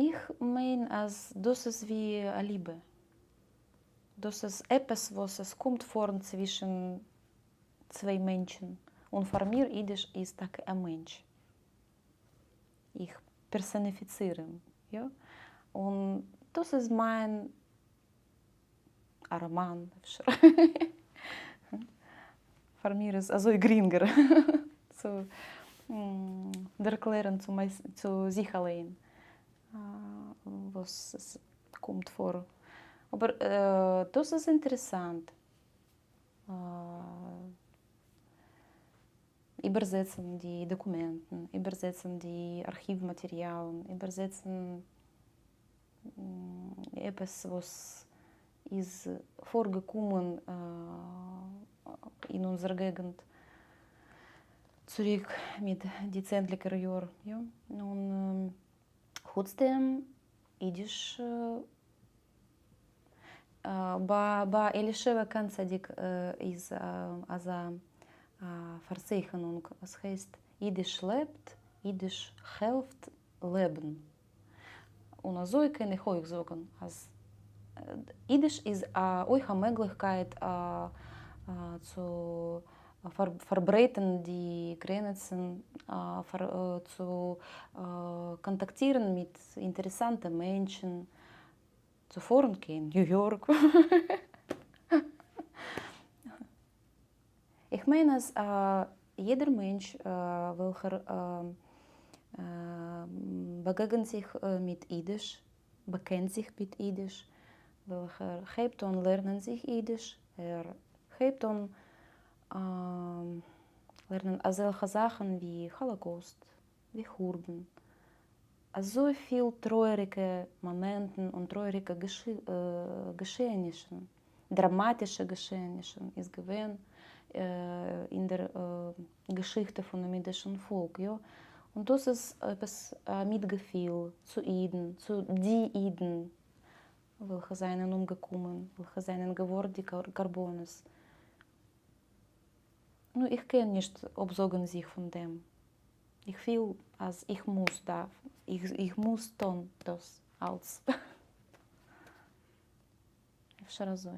איך מיין אז דאס איז ווי א ליבע. דאס איז עפעס וואס עס קומט פארן צווישן צוויי מענטשן, און פאר מיר אידיש איז טאקע א מענטש. איך פערסאניפיציר אים, יא? און דאס איז מיין א ראמאן אפשר. פאר מיר איז אזוי גרינגער צו דערקלערן צו זיך אליין וואס עס קומט פאר. אבער דאס איז אינטערעסאנט. איבערזעצן די דאקומענטן, איבערזעצן די ארכיוו מאטעריאלן, איבערזעצן עפעס וואס איז פארגעקומען אין אונזער געגנט צוריק מיט די צענדליגער יאר, יא, און חוץ דעם אידיש ביי אלישבע קאן צדיק איז אזא פארצייכענונג וואס הייסט אידיש לעבט, אידיש העלפט לעבן. און אזוי קען איך אויך זאגן אז אידיש איז אויך א מעגליכקייט צו פארברייטערן די גרעניצן, צו קאנטאקטירן מיט אינטערעסאנטע מענטשן, צו פארן קיין ניו יארק. איך מיין אז יעדער מענטש וועלכער באגעגנט זיך מיט אידיש, באקענט זיך מיט אידיש, וועלכער הייבט אן לערנען זיך אידיש, ער הייבט אן לערנען אזעלכע זאכן ווי האלאקאוסט, ווי חורבן, אזויפיל טרויעריגע מאמענטן און טרויעריגע געשעענישן, דראמאטישע געשעענישן איז געווען אין דער געשיכטע פונעם אידישן פאלק, יא, און דאס איז עפעס א מיטגעפיל צו אידן, צו די אידן וועלכע זענען אומגעקומען, וועלכע זענען געווארן די קרבנות. נו, איך קען נישט אפזאגן זיך פון דעם. איך פיל אז איך מוז דארף, איך מוז טון דאס אלץ. אפשר אזוי.